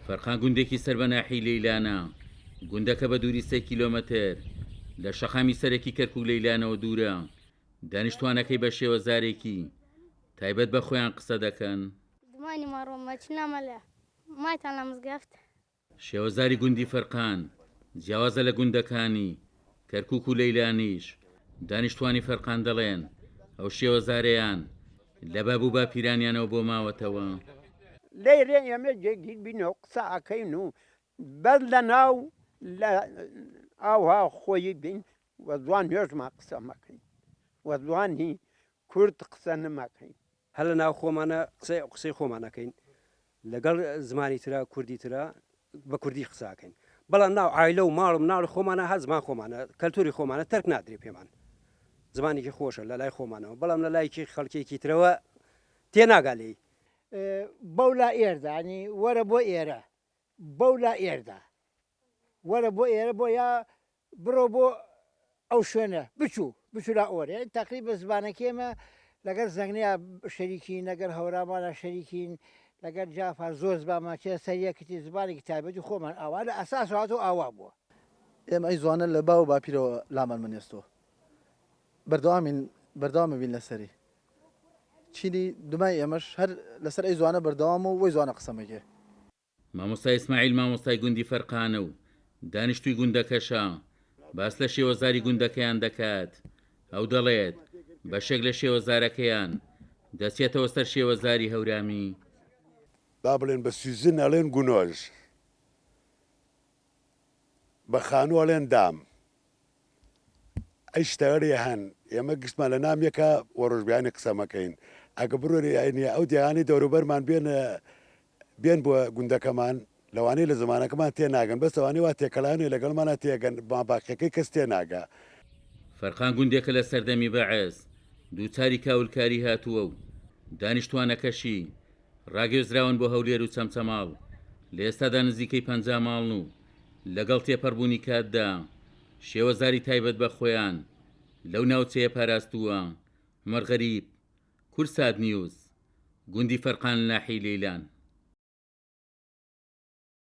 فەرقان گوندێکی سەر بە ناحیەی لەیلانە، گوندەکە بە دووری سێ کیلۆمەتر لە شەقامی سەرەکی کەرکوک لەیلانەوە دوورە، دانیشتوانەکەی بە شێوەزارێکی تایبەت بە خۆیان قسە دەکەن. شێوەزاری گوندی فەرقان جیاوازە لە گوندەکانی کەرکوک و لەیلانیش، دانیشتوانی فەرقان دەڵێن ئەو شێوەزارەیان لە باب و باپیرانیانەوە بۆ ماوەتەوە. لەیرێ ئێمە جێگیر بین و قسە ئەکەین و بەس لە ناو لە ئاوها خۆیی بین وە زوان نوێژمان قسە مەکەین وە زوانی کورد قسە نمەکەین. هەر لە ناو خۆمانە قسەی قسەی خۆمان ئەکەین لەگەڵ زمانی ترا کوردی ترا بە کوردی قسە ئەکەین بەڵام ناو عایلە و ماڵ و مناڵی خۆمانە هەر زمان خۆمانە کەلتوری خۆمانە تەرک نادرێ پێمان زمانێکی خۆشە لە لای خۆمانەوە بەڵام لە لایکی خەڵکێکی ترەوە تێناگا لێی. بەو لا ئێردا یانی وەرە بۆ ئێرە بەو لا ئێردا وەرە بۆ ئێرە بۆ یا بڕۆ بۆ ئەو شوێنە بچوو بچوو لا ئۆرێ تەقریبە زمانەکەی ئێمە لەگەر زەنگنەیا شەریکین لەگەر هەورامانا شەریکین لەگەر جافا زۆر زمانمان چێ سەر یەکتی زمانێکی تایبەتی خۆمان ئاوا لە ئەساس هاتۆ ئاوا بووە. ئێمە ئەی زوانە لە باو و باپیرەوە لامان منێستوە بەردەوامین بەردەوام ئەبین لەسەری چینی دومای ئێمەش هەر لەسەر ئەی زوانە بەردەوامە و وەی زوانە قسە مەکێ. مامۆستا ئیسماعیل مامۆستای گوندی فەرقانە و دانیشتووی گوندەکەشە، باس لە شێوەزاری گوندەکەیان دەکات، ئەو دەڵێت، بەشێک لە شێوەزارەکەیان دەچێتەوە سەر شێوەزاری هەورامی. با بڵێن بە سویزن ئەڵێن گونۆژ، بە خانوو ئەڵێن دام. ئەی شتەێ هەن ئێمە گشتمان لە نام یەکا وە ڕۆژبیانی قسە مەکەین ئەگە بڕۆێ ئەینی ئەو دیانەی دەوروبەرمان بێنە بێن بۆ گوندەکەمان لەوانەیە لە زمانەکەمان تێ ناگەن بەس ئەوانەی وا تێکەڵانێ لەگەڵمانە تێگەن ما باقیەکەی کەس تێ ناگا. فەرقان گوندێکە لە سەردەمی بەعس دووچاری کاولکاری هاتووە و دانیشتوانەکەشی ڕاگوێزراون بۆ هەولێر و چەمچەماڵ، لە ئێستادا نزیکەی 50 ماڵن و لەگەڵ تێپەڕبوونی کاتدا شێوەزاری تایبەت بە خۆیان لەو ناوچەیە پاراستووە. عومەر غەریب، کوردسات نیوز، گوندی فەرقان لە ناحیەی لەیلان.